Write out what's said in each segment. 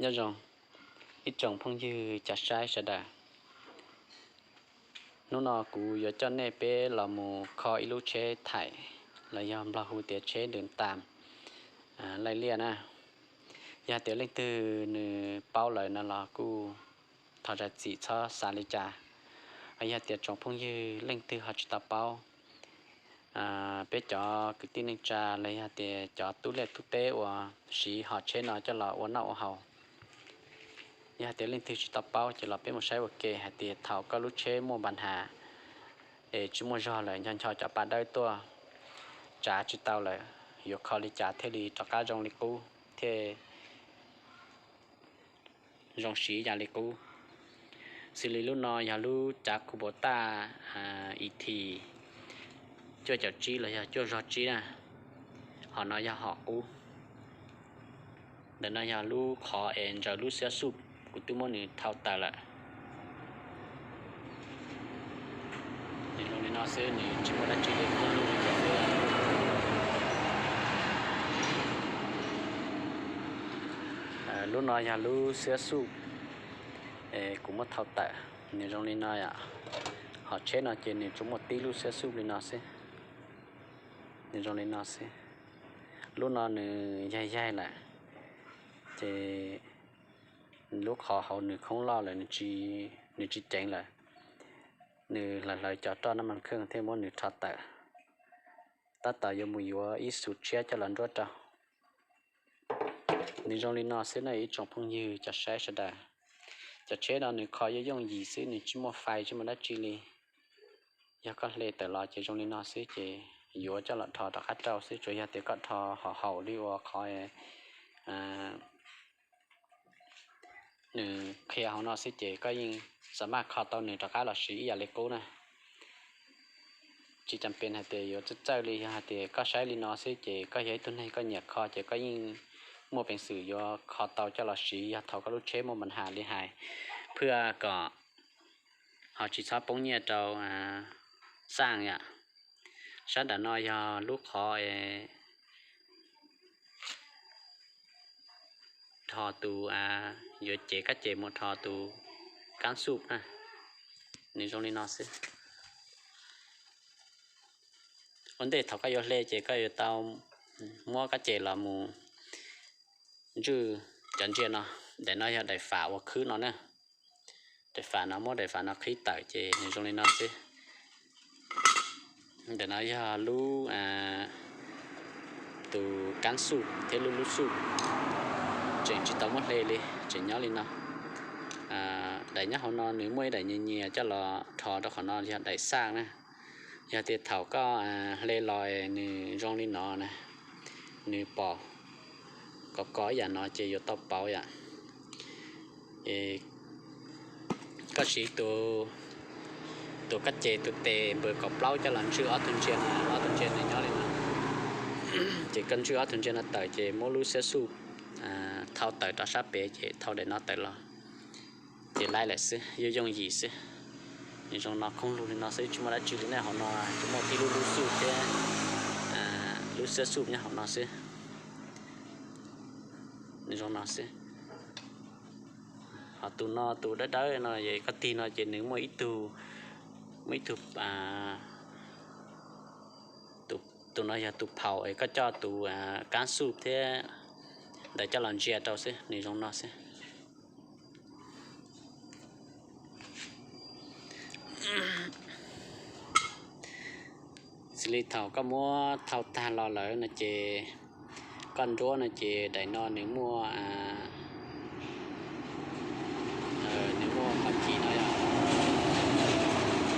Nyob zoo ib tsoom phooj ywg cov saib sawv daws. Hnub no kuv yuav coj nej peb los mus kho ib lub tsheb thaim los yog Nplog hu tias tsheb dws tam laij liaj na. Yog tias leej twg nws paub lawm no los kuj thov zam txim txhob xav li cas. Yog tias tsoom phooj ywg leej twg ho tsis tau paub, peb cov kwv tij neej tsa los yog tias cov tub liaj tub teb uas siv hom tsheb no coj los ua noj ua haus, yog tias leej twg tsis tau paub ces los peb mus saib ua ke hais tias thaum koj lub tsheb muaj npa nhas es tsis muaj zog lawm, ncho ncho cov pa dawb tuaj tsav tsis tau lawm, yuav kho li cas thiaj li rov qab zoo li qub thiaj zoo siv ib yam li qub. Xws li lub no yog lub cav Kubota E T cuaj caum tsib los yog cuaj zog tsib na, hom no yog hom qub. Ntawm no yog lub qhov es ntsaws lub xiab xuj, kuv twb muab nws thau tawm lawm. Nws zoo li no xwb, nws tsis muaj dab tsi li, khoob lug li cas xwb. Lub no yog lub xiab xuj es kuv muab thau tawm, nws zoo li no yom. Hom tsheb no ces nws tsuas muaj tib lub xiab xuj li no xwb, nws zoo li no xwb. Lub no nws yaig yaig lawm ces lub qhov hauv nws khoob loj lawm, nws tsis ceev lawm. Nws hlawv hlawv cov roj naj mas kheej thiaj muab nws rho tawm. Tab tom yuav mus yuav ib xus tshiab coj los nruab rau. Nws zoo li no xwb na ib tsoom phooj ywg cov saib sawv daws. Cov tsheb no nws kho yooj yooj yim xwb, nws tsis muaj fais tsis muaj dab tsi li. Yog koj hle tawm los ces zoo li no xwb ces yuav coj los dhos rov qab rau xwb, tsuas yog tias koj dhos hom haum li uas qhov nws qhia hauv no xwb ces koj yeej xa maj kho tau nws rov qab los siv ib yam li qub na. Tsis cas pes hais tias yuav txawj txawj li, yog hais tias koj saib li no xwb ces koj yog ib tug neeg koj nyiam kho ces koj yeej muaj peev xwm yuav kho tau coj los siv yog thaum koj lub tsheb muaj npa nhas li hais, phwj kom ho tsis txhob poob nyiaj rau xaj yom. Sab nram no yog lub qhov dhos tus, yuav cev kab ces mus dhos tus kab xuj na. Nws zoo li no xwb. Ua ntej thaum koj yuav hle ces koj yuav tau muab kab ces los mus ntswj cov ntsia no. Daim no yog daim fam uas khwb no na. Daim fam no muab daim fam no qhib tawm ces nws zoo li no xwb. Ntawm no yog lub, tus kab xuj thiab lub lub xuj, tseem tsis tau muab hle li, tseem nyob li no. Daim nyob hauv no nws muaj ib daim nyias nyias coj los dhos rau qhov no yog daim xaj na. Yog tias thaum koj hle los nws zoo li no na, nws pom kov kov ib yam no ces yuav tau pauv yom. Koj siv tus kab ces tus tes npawb kaum plaub coj los ntswj ob tug ntsia no, ob tug ntsia no nyob li no. Ces koj ntswj ob tug ntsia no tawm ces muab lub xiab xuj thau tawm rau sab pem ces thau daim no tawm los ces laib lawm xwb, yooj yooj yim xwb. Nws zoo no, khoob lug li no xwb, tsis muaj dab tsi li na. Hauv no tsuas muaj tib lub lub xuj thiab lub xiab xuj nyob hauv no xwb. Nws zoo no xwb. Ho tus no tus dawb dawb no es koj tig no ces nws muaj ib tug, muaj ib tug, tus no yog tus phaum es koj coj tus kab xuj thiab ntawd coj los ntsia rau xwb, nws zoo no xwb. Xws li thaum koj muab thau tag los lawm no ces koj nruab no ces daim no nws muaj, nws muaj qhov cim no yom.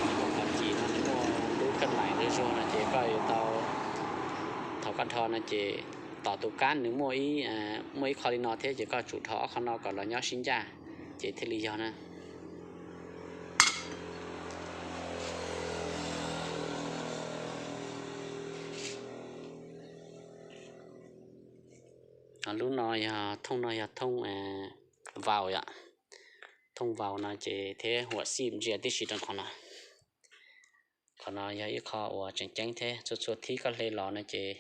Nws muaj qhov cim no, nws muaj lub khaj maim zuag zuag no ces koj yuav tau, thaum koj dhos no ces tom tus kab nws muaj ib, muaj ib qho li no thiab ces koj tsum dhos ob qho no kom los nyob sib ncaj ces thiaj li yog na. Lub no yog thooj, no yog thooj vau yom. Thooj vau no ces thiab huam xij ntsia tib si rau qhov no. Qhov no yog ib qho uas tseem ceeb thiab, txhua txhua thib koj hle los no ces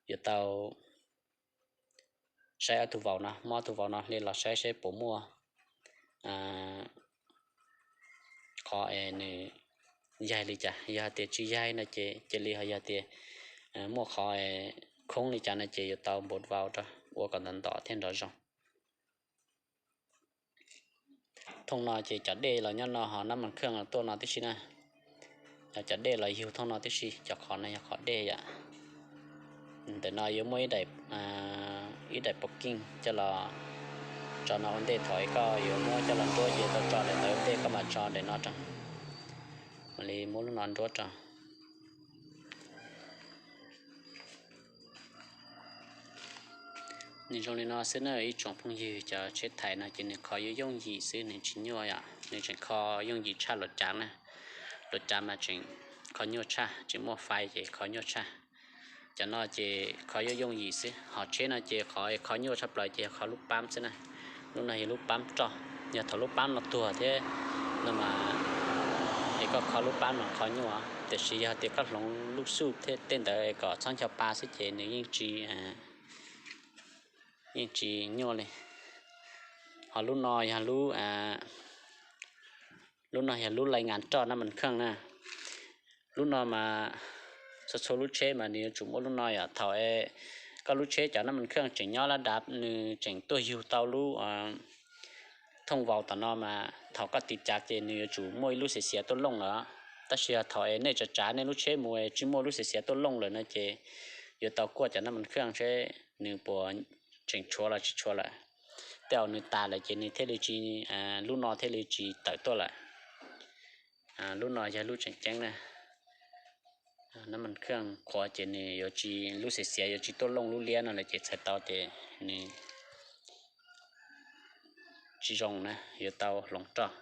yuav tau saib ob tug vau no, muab ob tug vau no hle los saib seb puas muaj qhov es nws yaig li cas. Yog hais tias tsis yaig no ces cia li, ho yog tias muaj qhov khoob li cas no ces yuav tau npau vau rau ua kom ntom ntom thiaj nrov zoo. Thooj no ces cov dej los nyob no, ho nab mas khwj los tuaj no tib si na. Yog cov dej los yug thooj no tib si, cov qhov no yog qhov dej yom. Ntawm no yuav muaj ib daim, ib daim pov keej coj los tso no ua ntej, thaum koj yuav muab coj los nruab ces tau tso daim ntawd ua ntej, koj mam tso daim no rau. Mam li muab lub no nruab rau. Nws zoo li no xwb na ib tsoom phooj ywg, cov tsheb thais no ces nws qhov yuav yooj yim xwb, nws tsis nyuaj yom, nws tseem kho yooj yim tshaj luav cav na. Luav cav mas tseem kho nyuaj tshaj, tseem muaj fais ces kho nyuaj tshaj. Cov no ces kho yuav yooj yim xwb, ho tsheb no ces qhov kho nyuaj tshaj plaws ces yog kho lub pab xwb na. Lub no yog lub pab roj, yog thaum lub pab no tuag thiab no mas es koj kho lub pab no kho nyuaj, tiam sis yog tias koj hloov lub xuj thiab tej ntawd kom txhob ncho pa xwb ces nws yeej tsis, yeej tsis nyuaj li. Ho lub no yog lub, lub no yog lub lais ngas roj nab mas kheej na. Lub no mas txhua txhua lub tsheb mas nws yuav tsum muaj lub no yom. Thaum koj lub tsheb cov nab mas kheej tseem nyob lab dav, nws tseem tuaj yug tau lub thooj vau tom no mas thaum koj tiv cav ces nws yuav tsum muaj ib lub xiav xiav tuaj looj lawm. Tab sis yog thaum es nej tsav tsav nej lub tsheb mus es tsis muaj lub xiav xiav tuaj looj lawm no ces yuav tau kuaj cov nab mas kheej seb nws puas tseem tshuav los tsis tshuav lawm. Tej zaum nws tas lawm ces nws thiaj li tsis, lub no thiaj li tsis tawm tuaj lawm. Lub no yog lub tseem ceeb na. Nab mas kheej qhuav ces nws yuav tsis, lub xiav xiav yuav tsis tuaj looj lub liab no lawm ces txhais tau tias nws tsis zoo na, yuav tau hloov roj.